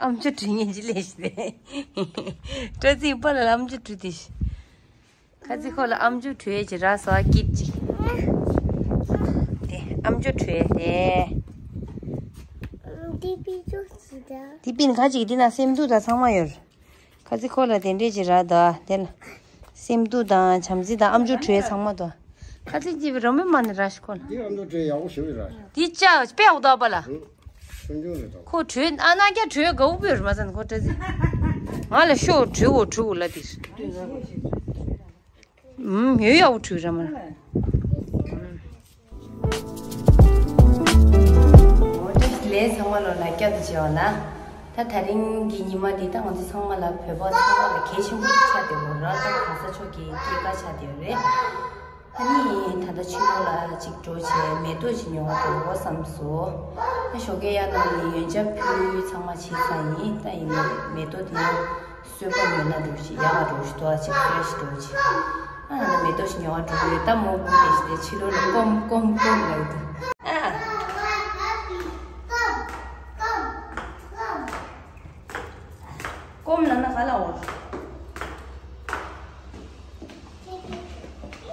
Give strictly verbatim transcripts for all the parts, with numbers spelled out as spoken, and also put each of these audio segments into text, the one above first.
ཨམ་ཅོག་འདྲུད་མཁན་ཅིག་སླེབས་ཤག་དེ། སྤྲ་ཚིག་པ་ལ་ཨམ་ཅོག་འདྲུད་དེ་ཤག་ཁ་ཚིག་ཁོ་ལ་ཨམ་ཅོག་འདྲུད་ཅིག་རག་སོང་། ཨ་སྐད་ཅིག་དེ་ཨམ་ཅོག་འདྲུད་དེ། འདི་པི་ཅོག་ཅིག་ད། འདི་པིན་ཁ་ཅིག་འདི་ན་སེམས་སྡུག་དང་ཚང་མ་ཡོད། ཁ་ཚིག་ཁོ་ལ་དེ་འདྲས་ཅིག་རག་ད་དེ་ལ། སེམས་སྡུག་དང་བྱམས་བརྩེ་དང་ཨམ་ཅོག་འདྲུད་ཚང་མ་དོ། ཁ་ཚིག་ཅིག་རོ་མེ་མ་ནི་ར་ཤི་ཁོ་ལ། འདི་ཨམ་ཅོག་འདྲུད་ཡག་པོ་ཞེ་པོ་ར། འདི་ཅག་དཔེ་འོ་ད་པ་ལ། ཆུང་ཆུང་རེད་དོ། ཁོ་དྲོད་ཨ་ན་རྒྱ་དྲོད་དགའ་བོ་བོད་ར་མ་ཟན་ཁོ་སྤྲ་ཚིག་ང་ལ་ཤོག་དྲོད་འོ་དྲོད་འོ་ལ་དེ། ཨུམ་ཡོད་ཡག་པོ་དྲོད་ར་མ་ལ། འོ་དེ་ལས་ཚང་མ་ལོ་ལ་སྐྱབས་དུ་བྱེད་བ་ན། ད་དེ་རིང་གི་ཉི་མ་འདི་ད་ང་ཚོ་ཚང་མ་ལ་བོད་པ་ཚང་མ་ལ་གལ་ཆེན་པོ་ཆགས་བསྡད་ཡོད་ར། ད་གོང་ས་མཆོག་གི་སྐྱེས་སྐར་ཆགས་བསྡད་ཡོད་རེད། ཨ་ནི་ད་ལྟ་ཕྱི་ལོགས་ལ་ཅིག་འགྲོ་བྱས་མེ་ཏོག་ཅིག་ཉོ་བར་འགྲོ་བསམ་སོང་། ཨ་ཞོགས་ཀས་ཡར་ནང་ནས་ཡོན་ཆབ་ཕུལ་ཚང་མ་བྱས་ཚར་ཡིན། ད་ཡིན་ནའི་མེ་ཏོག་དེ་ཡང་གསོལ་པ་ཉོ་ན་འགྲོ་ཞིག་ཡག་ག་འགྲོ་ཞིག་འདུག་ཨ་ཅིག་གསོལ་ཞིག་འགྲོ་ཅིག་ཨ་ད་མེ་ཏོག་ཞིག་ཉོ་བར་འགྲོ་གི་ཡོད། ད་མོ་སྒུག་བསྡད་ཤག་དེ་ཕྱི་ལོགས་ལ་ཀོམ་ཀོམ་ཀོམ་ལབ་འདུག་ཨ། ཀོམ་ལབ་ན་ག་ལ་འོར།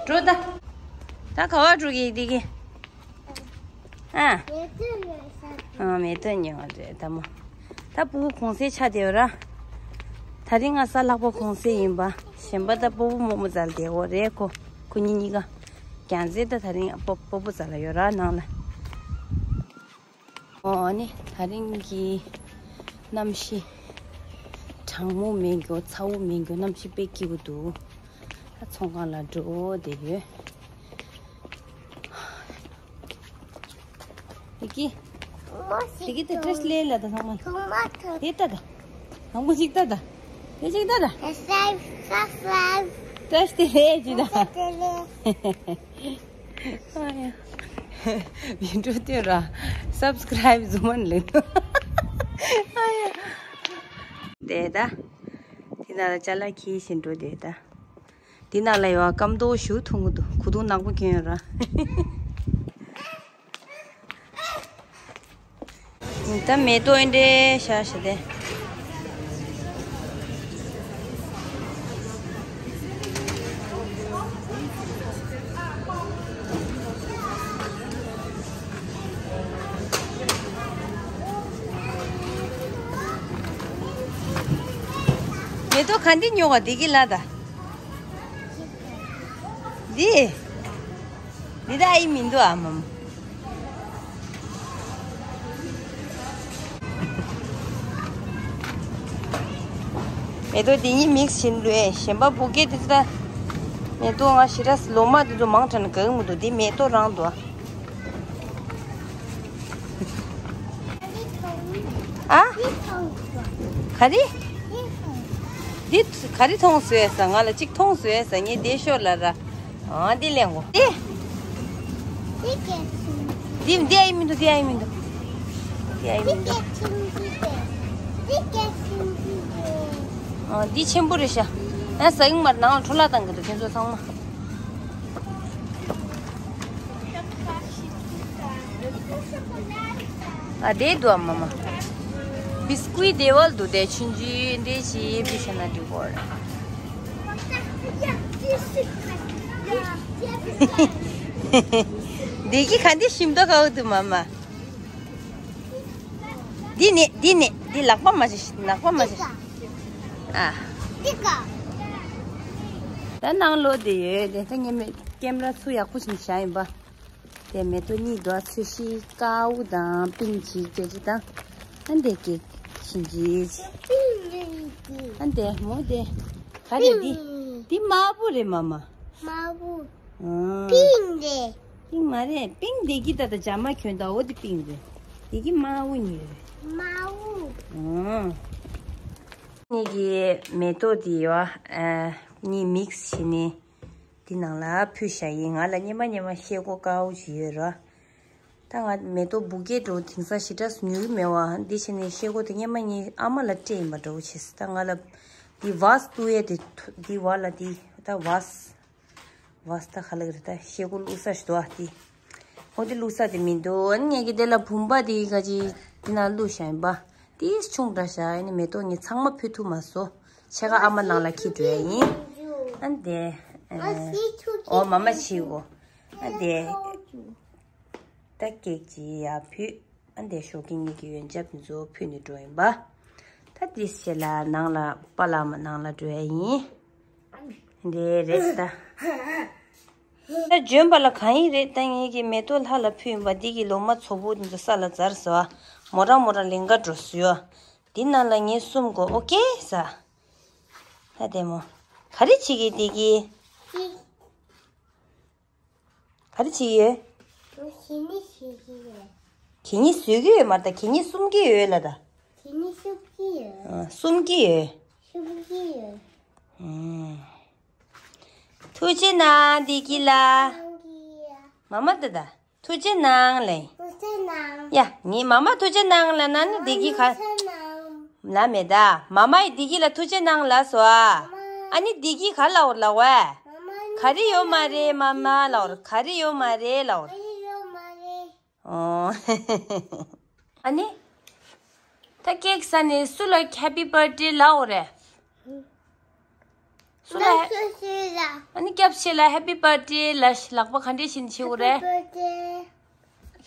འགྲོ་ད། ད་ག་བ་འགྲོ་གི་འདི་གི་ཨ། ཨ་མེ་ཏོག་ཉོ་བ་རེད་ད་མོ། ད་སྤུ་གུ་གུང་སེང་ཆགས་བསྡད་ཡོད་ར། དེ་རིང་ང་གཟའ་ལྷག་པ་གུང་སེང་ཡིན་པ། གཞན་པ་ད་སྤོ་བོ་རྨོ་མོ་རྩ་ལ་བསྡད་ཡོད་རེད་ཁོ། ཁོ་གཉིས་གཉིས་ཀ་རྒྱལ་མཚན་ད་དེ་རིང་སྤོ་སྤོ་བོ་རྩ་ལ་ཡོད་ར་ནང་ལ། ཨོ་ཨ་ནི་དེ་རིང་གི་གནམ་གཤིས་གྲང་མོ་མེད་མགྱོགས་ཚ་བོ་མེད་མགྱོགས་གནམ་གཤིས་དཔེ་སྐྱིད་པོ་འདུག་ད་ཚོང་ཁང་ལ་འགྲོ་བསྡད་ཡོད། དེ་གི་དེ་གི་དེ་ཏྲེས་ལེ་ལ་ད་ཚང་མ་ཐོང་མ་ཐོང་དེ་ལྟ་ད། དང་པོ་གཅིག་ལྟ་ད། དེ་གཅིག་ལྟ་ད། ས་ས་ས་ཏྲེས་དེ་ལེ་གཅིག་ལྟ། ཨ་ཡ། མི་འགྲོ་དུས་ར་སབ་སི་ཀ་རའིབ་ཟུ་མ་ལེན་ནོ། ཨ་ཡ། དེ་ད། དེ་ན་ལ་ཅ་ལག་ཁྱི་ཞིག་འགྲོ་དེ་ད། དེ་ན་ལ་ཡོད་སྐམ་ཏོ་ཞུ་ཐུང་གི་འདུག་གུ་དུང་ནག་པོ་གྱོན་ཡོད་ར། ད་མེ་ཏོག་འདི་འདྲའི་ཤ་ཤ་དེ། མེ་ཏོག་ག་འདི་ཉོ་བ་འདི་གི་ལ་ད། འདི། འདི་ད་ཨའི་མི་འདུག་ཨ་མམ། མེ་ཏོག་འདི་གཉིས་མིག་སི་བྱིན་ལུས་གཞན་པ་བུ་སྐྱེ་འདི་ད། མེ་ཏོག་ང་ཞེ་དྲག་ལོ་མ་འདི་ཚོ་མང་དྲགས་ནས་དགའ་གི་མི་འདུག་འདི་མེ་ཏོག་རང་འདུག་ཨ། ཨ། ག་རེ། འདི་ག་རེ་མཐོང་སོང་ས་ང་ལ་གཅིག་མཐོང་སོང་ས་ངས་བསྡད་ཤོག་ལབ་ར། ཨ་འདི་ལེན་གོ་འདི། འདི་འདི་ཨའི་མི་འདུག་འདི་ཨའི་མི་འདུག་འདི་ཨའི་མི་འདུག་ཨ་འདི་ཆེན་པོ་རེད་ཤག་ཨ་ཟ་ཡིན་མར་ནང་ལ་འཕྲོ་བརླག་བཏང་གི་འདུག་ཁྱེད་ཚོ་ཚང་མ། ཨ་དེ་འདུག་ཨ་མ་མ། བིས་ཀུའི་དེ་བལ་འདུག་དེ་ཆུང་ཆུང་འདི་ཞིག་བི་ཤ་ན་འདི་བོར། འདི་གི་ག་འདི་ཞིམ་མདོག་ཁ་བོ་འདུག་མ་མ། འདི་ནི་འདི་ནི་འདི་ལག་པ་མ་བྱེད་ལག་པ་མ་བྱེད། ཨ། ད་ནང་ལོགས་དེ་ཡོད་དེ་ད་ངས་མེད་ཀེམ་ར་ཚུར་ཡག་པོ་ཞིག་བཞག་ཡིན་པ། དེ་མེ་ཏོག་གཉིས་འདུག་ཚོས་གཞི་དཀར་པོ་དང་པིང་ཅིག་སྐྱེ་ཅིག་དང་། ཨ་འདེ་སྐྱེ་ཕྱིན་ཅི། ཨ་འདེ་མོ་དེ་ག་རེ་འདི། འདི་དམར་པོ་རེད་མ་མ། དམར་པོ། ཨང་། པིང་རེད། པིང་མ་རེད་པིང་དེ་གི་ད་ད་ཇ་མ་གྱོན་ད་འོ་དེ་པིང་རེད། དེ་གི་དམར་པོ་གཉིས་རེད། དམར་པོ། ཨང་། གཉིས་ཀྱི་མེ་ཏོག་དེ་ཡོད་ཨ། གཉིས་མིག་སི་བྱས་ནས། འདི་ནང་ལ་ཕུལ་བཞག་ཡིན། ང་ལ་སྙེ་མ་སྙེ་མ་ཤེལ་སྒོ་དཀར་པོ་ཞིག་ཡོད་ར། ད་ང་མེ་ཏོག་བུ་སྐྱེ་འགྲོ་དེང་སང་ཞེ་དྲག་ཉོ་གི་མེད་པ། འདི་བྱས་ནས་ཤེལ་སྒོ་དེ་སྙེ་མ་གཉིས་ཨ་མ་ལ་སྤྲད་ཡིན་པ་འདྲ་བོ་བྱས། ད་ང་ལ་འདི་ཝཱས་བཏུག་ཡས་དེ་འདི་བ་ལ་འདི་ད་ཝཱས། ཝཱས་ད་ག་ལ་གི་རེད་ད་ཤེལ་སྒོ་བླུགས་ས་ཞིག་འདུག་ཨ་འདི། འོ་འདི་བླུགས་ས་དེ་མི་འདུག་ཨ་ནི་ངས་ཀྱི་དེ་ལ་བུམ་པ་དེ་ག་ཅི་འདི་ན་བླུགས་བཞག་ཡིན་པ། ཏིས་ཆུང་དྲགས་ཤག་ཨ་ནི་མེ་ཏོག་ངས་ཚང་མ་ཕུལ་ཐུབ་མ་སོང་། ཕྱེད་ཀ་ཨ་མ་ནང་ལ་འཁྱེར་འགྲོ་ཡ་ཡིན། ཨ་ནི་དེ། ཨོ་མ་མ་བྱེད་གོ་ཨ་ནི་དེ། ད་ཀེག་ཅིག་ཡར་ཕུལ། ཨ་ནི་དེ་ཞོགས་ཀས་ངེད་ཀྱི་ཡོན་ཆབ་འདི་ཚོ་ཕུལ་ནས་འགྲོ་ཡིན་པ། ད་ཏིས་བྱས་ལ་ནང་ལ་པཱ་ལགས་མ་ནང་ལ་འགྲོ་ཡ་ཡིན། འདི་རེད་ད། ད་འཇོན་པ་ལ་གང་ཡིན་རེད། ད་ངེད་ཀྱི་མེ་ཏོག་ལྷ་ལ་ཕུལ་ཡིན་པ། འདི་གི་ལོ་མ་ཚོ་བོ་འདི་ཚོ་ས་ལ་འཛར་སོ། མོ་རང་མོ་རང་ལེན་ག་འགྲོ་སོ་ཡོ། འདི་ནང་ལ་ངས་གསུམ་དགོས། ཨོ་ཀེ་ས། ད་ལྟད་མོ། ག་རེ་བྱེད་ཀྱི་འདི་གི་ག་རེ་བྱེད་ཡོད། གད་སྙིགས་བཟོ་གི་ཡོད། གད་སྙིགས་བཟོ་གི་ཡོད་མ་རེད་ད། གད་སྙིགས་གསུམ་གྱི་ཡོད་ལ་ད། གད་སྙིགས་གསུམ་གྱི་ཡོད། ཨ། གསུམ་གྱི་ཡོད། གསུམ་གྱི་ཡོད། ཨུམ། ཐུགས་རྗེ་གནང་བདེ་སྐྱིད་ལ། མ་མ་ད་ད། ཐུགས་རྗེ་གནང་ལེ། ཐུགས་རྗེ་གནང་། ཡ། ངའི་མ་མ་ཐུགས་རྗེ་གནང་ལ་ན་ནི་བདེ་སྐྱིད་ག་ཐུགས་རྗེ་གནང་། ལ་མེ་ད། མ་མ་ཡི་བདེ་སྐྱིད་ལ་ཐུགས་རྗེ་གནང་ལ་སོ་ཨ། མ་མ། ཨ་ནི་བདེ་སྐྱིད་ག་ལ་འོར་ལ་ཝ། མ་མ་ག་རེ་ཡོད་མ་རེད་མ་མ་ལ་འོར། ག་རེ་ཡོད་མ་རེད་ལ་འོར། ག་རེ་ཡོད་མ་རེད། ཨོ། ཨ་ནི། ད་ཀེག་ཟ་ནས་སུ་ལ་happy birthday ལབ་འོ་རེད། སུ་ལ། ཨ་ནི་སྐྱབས་ཆེ་ལ་happy birthday ལ་ལག་པ་ག་འདྲས་བྱས་ནས་བྱེད་འོ་རེད། Happy birthday།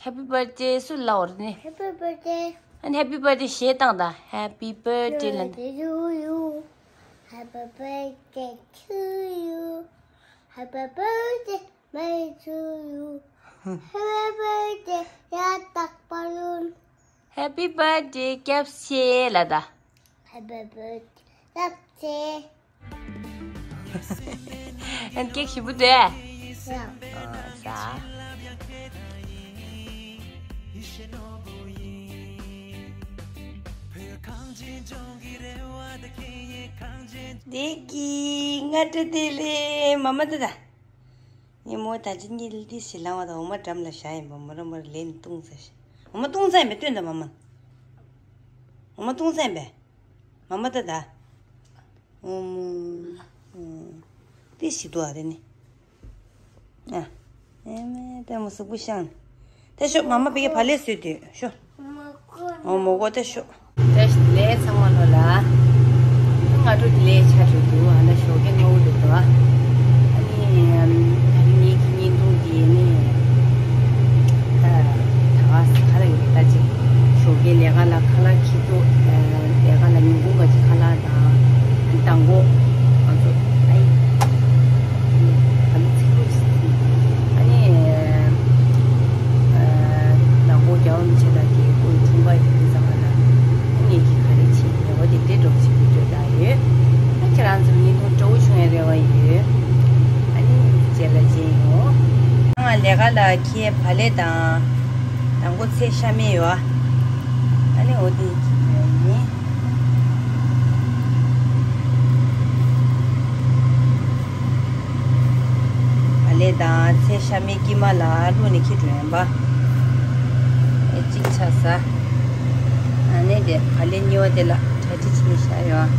Happy birthday སུ་ལབ་འོ་རེད་ནི། Happy birthday། ཨ་ནི་happy birthday ཞེས་བཏང་དང་happy birthday ལ། Happy birthday to you. Happy birthday to you. Happy birthday to you. Happy birthday ཡ་དག་པ་ལུན། Happy birthday སྐྱབས་ཆེ་ལ་ད། Happy birthday སྐྱབས་ཆེ། ཨན་ཀེག་ཞིམ་པོ་འདུག་ཨ། ཡ། ཨ་ཟ། བདེ་སྐྱིད་སྔ་དྲོ་བདེ་ལེགས་མ་མ་ད་ད། ངས་མོ་ད་ཅི་གཉིད་ལི་ཞིག་ལངས་བ་དང་། འོ་མ་འགྲམ་ལ་བཞག་ཡིན་པ། མོ་ར་མོ་ར་ལེན་བཏུང་ཚར་ཤག་འོ་མ་བཏུང་ཚར་ཡིན་པས་སྟོན་དང་མ་མ། འོ་མ་བཏུང་ཚར་ཡིན་པས། མ་མ་ད་ད། འོ་མོ། འོ། ཏི་ཞིག་འདུག་ཨ་རེ་ནི། ཨ། ཨེ་མེ་ལྟད་མོ་གཟུགས་པོ་ཤང་། ཏེ་ཤོག་མ་མ་ཕ་གིར་བག་ལེབ་བཟོས་དུས་ཤོག་འོ་མོ་གོ་ཏེ་ཤོག་ཏེ་ལས་ཚང་མ་ལོ་ལ། སྔ་དྲོ་དེ་ལས་ཆ་དྲོད་འདུག་ཨ་ན་ཞོགས་ཀས་སྔ་བོ་འདུག་ཨ་ནི། ད་རིང་ངེད་ཀྱི་བརྙན་ཐུང་དེ་ནི། ད་ད་ག་ས་ག་ལ་ཡོད་རེད། ད་ཅིག་ཞོགས་ཀས་ལས་ཀ་ལ་ཁ་ལག་ཁྱི་ཏོ། ལས་ཀ་ལ་ཉིན་གུང་ག་ཅིག་ཁ་ལག་དང་། དང་པོ་ང་ཚོ་ཨ་ཡི་ཨ་ནི་ཚིག་ལོ་ཅིག་ཨ་ནི་ནང་པོ་རྒྱལ་བ་མི་ཆེན་ལགས་ཀྱི་སྐུའི་འཁྲུངས་སྐར་ཡིན་ཙང་ང་ལ་ཨ་ནི་ཀྱི་ག་རེ་བྱེད་ཉེ་བ་དེ་འདྲེ་འགྲོ་བྱེད་དུ་བསྐྱོད་བཏང་ཡོད། ཨ་ཁྱེད་རང་ཚོ་ཉིན་ཐོ་སྤྲོ་བོ་བྱུང་བའི་རེ་བ་ཡོད། ཨ་ནི་རྗེས་ལ་མཇལ་ཡོང་། ང་ལས་ཀ་ལ་ཁྱེད་བག་ལེབ་དང་། དང་པོ་ཚལ་ཤ་མེད་ཡོད། ཨ་ནི་འོ་དེ་ཡིན། བག་ལེབ་དང་ཚལ་ཤ་མེད་དཀྱིལ་མ་ལ་བླུགས་ནས་འཁྱེར་འགྲོ་ཡིན་པ། ཨེ་གཅིག་ཆགས་ས། ཨ་ནི་དེ་བག་ལེབ་གཉིས་པ་དེ་ལ་གྲ་སྒྲིག་བྱས་ནས་བཞག་ཡོད།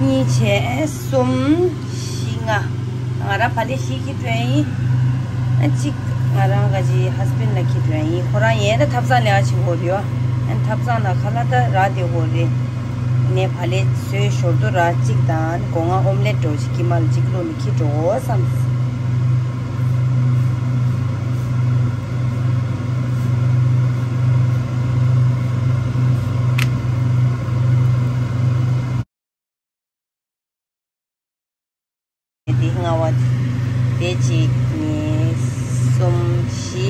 གཉིས་བྱས་གསུམ། བཞི་ལྔ། ང་རང་བག་ལེབ་བཞི་འཁྱེར་འགྲོ་ཡ་ཡིན། ཨ་གཅིག་ང་རང་ག་ཅི་ཧས་བྷེན་ལ་འཁྱེར་འགྲོ་ཡ་ཡིན། ཁོ་རང་ཡན་ད་ཐབ་ཚང་ལས་ཀ་བྱེད་དགོས་རེད་ཡོ། ཨ་ཐབ་ཚང་ལ་ཁ་ལག་ད་རག་བསྡད་དགོས་རེད། ངས་བག་ལེབ་བཟོས་ཞོར་དུ་ར་གཅིག་དང་སྒོ་ང་ཨོམ་ལེ་འདྲ་བོ་ཞིག་དཀྱིལ་མ་ལ་གཅིག་བླུགས་ནས་འཁྱེར་འགྲོ་བསམ། དེ་ལྔ་བ། དེ་གཅིག་གཉིས་གསུམ་བཞི།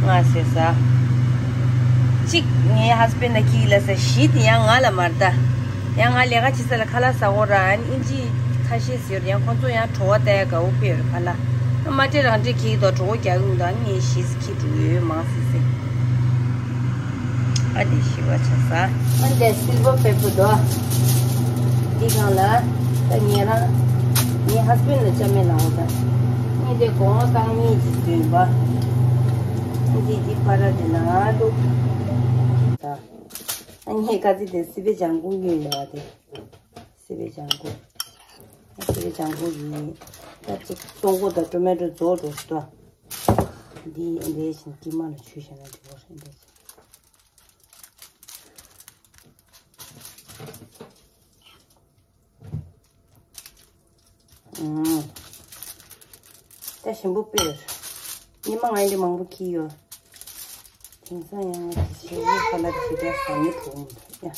ལྔ་བཟོས་ས། གཅིག་ངའི་ཧས་བྷེན་ལ་འཁྱེར་ལ་ས། བཞི་དེ་ཡང་ང་ལ་མ་རེད་ད། ཡང་ང་ལས་ཀ་བྱེད་ས་ལ་ཁ་ལག་ཟ་འོ་ར། ཨ་ནི་ཨིན་ཇི་ཁ་ཤས་ཟེར་ཡང་ཁོང་ཚོ་ཡང་བྲོ་བ་ལྟ་ཡ་དགའ་བོ་ཕེབས་ཡོད་རེད་ཁ་ལག་མ་སྤྲད་རང་སྤྲད་འཁྱེར་གྱི་འདུག་བྲོ་བོ་རྒྱག་གི་མི་འདུག་ཨ་ནི་ངས་བཞི་འཁྱེར་འགྲོ་གི་ཡོད་མང་སི་སི། ཨ་དེ་ཞི་བ་ཆ་ས། ཨ་དེ་སིལ་བར་པེ་པར་དོ། འདི་སྒང་ལ་ད་ཉེ་རང་ངའི་ཧས་བྷེན་ལ་ཅ་མེ་ལ་འོ་ད། ངས་དེ་གོང་བ་རྐང་གཉིས་ཀྱི་ཟོས་པ། ཨ་འདི་འདི་ཕ་ར་དེ་ན་འདུག་ད་ཨ་ངས་ཀ་ཙི་དེ་སི་པེ་ལྗང་གུ་གཡུག་ཡོད་དེ། སི་པེ་ལྗང་གུ། སི་པེ་ལྗང་གུ་ཡིན། ད་ཅིག་སོང་གོ་ད་ཊོ་མེ་ཊོ་རྫོགས་འགྲོ་སི་ཏོ། འདི་འདྲའི་བཞིན་དཀྱིལ་མ་ལ་ཆུ་བཞག་ན་འགྲིག་པ་རེད་འདྲ། ཨུམ། ད་ཞིམ་པོ་དཔེ་ཡོད། ཉི་མ་ང་ཡི་མང་པོ་འཁྱེར་ཡོད། དེང་སང་ཡང་ང་གི་ཞལ་ལས་ཁ་ལག་ཞིག་རྒྱག་ཟ་མི་ཐུབ་མི་འདུག་ཡ།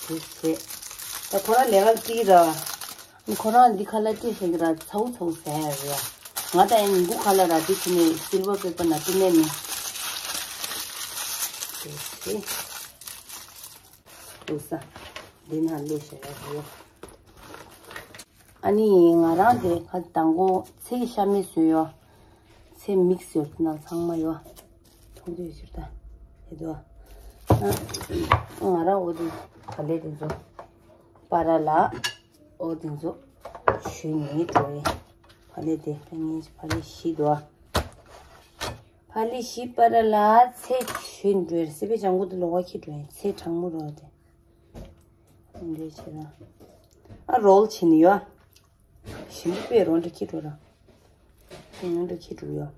དེ་བྱས། ད་ཁོ་རང་ལས་ཀ་ལ་ཀྲིག་ར། ཁོ་རང་འདི་ཁ་ལག་ཀྲིག་བྱེད་ཀྱི་ར་ཚའུ་ཚའུ་ཟ་ཡ་རེད་ཡ། ང་ད་ཡང་ཉིན་གུང་ཁ་ལག་ར་དེ་ཁྱེར་ནས་སིལ་བར་པེ་པར་ནང་བཏུམས་ནས་ནི། དེ་བྱས། འདུག་ས། འདི་ན་ལས་བྱེད་ཡ་རེད། ཨ་ནི་ང་རང་དེ་ཁ་དང་པོ་ཚེ་ཤ་མེད་བཟོས་ཡོད། ཚེ་མིག་སི་ཡོད་ན་ཚང་མ་ཡོད། མཐོང་དུས་ཕྱིར་ད། དེ་དོ། ང་རང་འོ་དེ་ག་ལེ་དེ་ཚོ། པ་ར་ལ། འོ་དེ་ཚོ། ཞུས་ནས་འགྲོ་རེད། ཕ་ལེ་དེ་ད་ངས་ཕ་ལེ་བཞི་དོ། ཕ་ལེ་བཞི་པ་ར་ལ་ཚེ་ཞུས་འགྲོ་རེད། སི་པའི་ལྗང་གུ་དེ་ལོག་པ་ཁྱི་འགྲོ་ཡིན། ཚེ་གྲང་མོ་རོ་དེ། འདྲེ་བྱེད་ན། ཨ་རོལ་ཕྱིན་ཡོད། ཞིམ་པོ་དཔེ་རོ་འདྲ་ཁྱི་འགྲོ་ར། ཁྱི་འདྲ་ཁྱི་འགྲོ་ཡོད།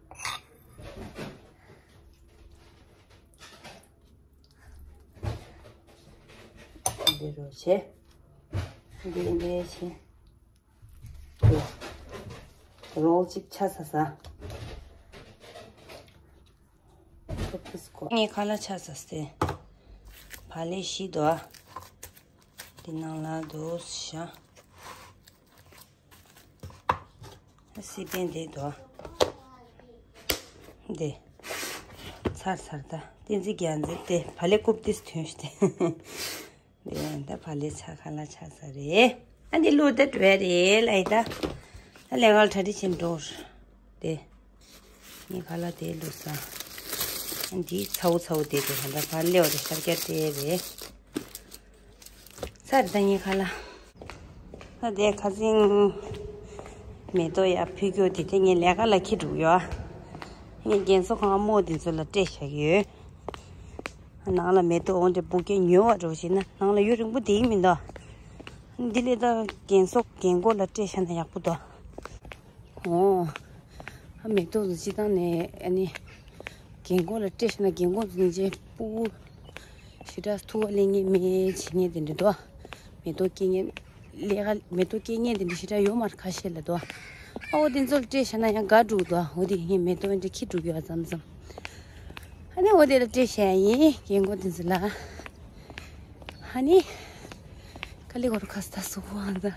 འདི་རོ་བྱེད། འདི་འདི་བྱེད། རོལ་གཅིག་ཆ་ས་ས། ངའི་ཁ་ལག་ཆ་ས་སྟེ། བག་ལེབ་བཞི་འདུག་ཨ། འདི་ནང་ལ་འདུག་ཤ། སི་པན་འདི་འདུག་ཨ། འདི། ཚར་ཚར་ད། བསྟན་འཛིན་རྒྱལ་མཚན་དེ་བག་ལེབ་རྐུབ་ཏིས་ཐོན་ཤི་སྟེ། དེ་ཡང་ད་བག་ལེབ་ཆ་ཁ་ལག་ཆ་ས་རེད། ཨ་འདི་བླུགས་ད་འགྲོ་ཡ་རེད་ལ་ཡི་ད། ད་ལས་ཀ་ལ་གྲ་སྒྲིག་བྱེད་འགྲོ། དེ། ངའི་ཁ་ལག་དེ་བླུགས་ས། ཨ་འདི་ཚའུ་ཚའུ་དེ་དེ་ད་བག་ལེབ་རེད། ཤར་རྒྱ་དེ་རེད། ཚར་ད་ངའི་ཁ་ལག་ད་དེ་ཁ་སང་མེ་ཏོག་ཡར་ཕུལ་རྒྱུ་དེ་དེ་ངའི་ལས་ཀ་ལ་ཁྱི་འགྲོ་ཡོད། ངའི་རྒན་གསོ་ཁང་རྨོ་དེ་ཚོ་ལ་སྤྲད་བཞག་གི་ཡོད། ནང་ལ་མེ་ཏོག་འོང་དེ་སྦུག་སྐྱེ་ཉོ་བ་འགྲོ་བྱས་ན་ནང་ལ་ཡུན་རིང་པོ་བསྡད་ཀྱི་མི་འདུག་འདི་ལས་ད་རྒན་གསོ་རྒན་གོག་ལ་སྤྲད་བཞག་ན་ཡག་པོ་འདུག་འོ། ཨ་མེ་ཏོག་ཚོ་སྤྱིར་བཏང་ནས་ཨ་ནི། རྒན་གོག་ལ་སྤྲད་བཞག་ན་རྒན་གོག་ཚོ་ནི་ཅེ་སྤུ་གུ། ཞེ་དྲག་ཐུག་པ་ལེན་མཁན་མེད་བྱེད་མཁན་དེ་འདྲ་འདུག་མེ་ཏོག་སྐྱེ་མཁན། ལས་ཀ་མེ་ཏོག་སྐྱེ་མཁན་དེ་འདྲ་ཞེ་དྲག་ཡོད་མ་རེད་ཁ་ཤས་ལ་འདུག་ཨ་འོ་དེ་ཚོ་ལ་སྤྲད་བཞག་ན་ཡང་དགའ་འགྲོ་འདུག་འོ་དེ་ངས་མེ་ཏོག་འདྲ་ཁྱི་འགྲོ་གི་ཡོད་མཚམས་མཚམས། ཨ་ནི་འོ་དེ་ལ་སྤྲད་བཞག་ཡིན་རྒན་གོག་དེ་ཚོ་ལ། ཨ་ནི། ཀ་ལི་གོར་ཁ་སྟ་སུ་ཧུ་ཨང་ད།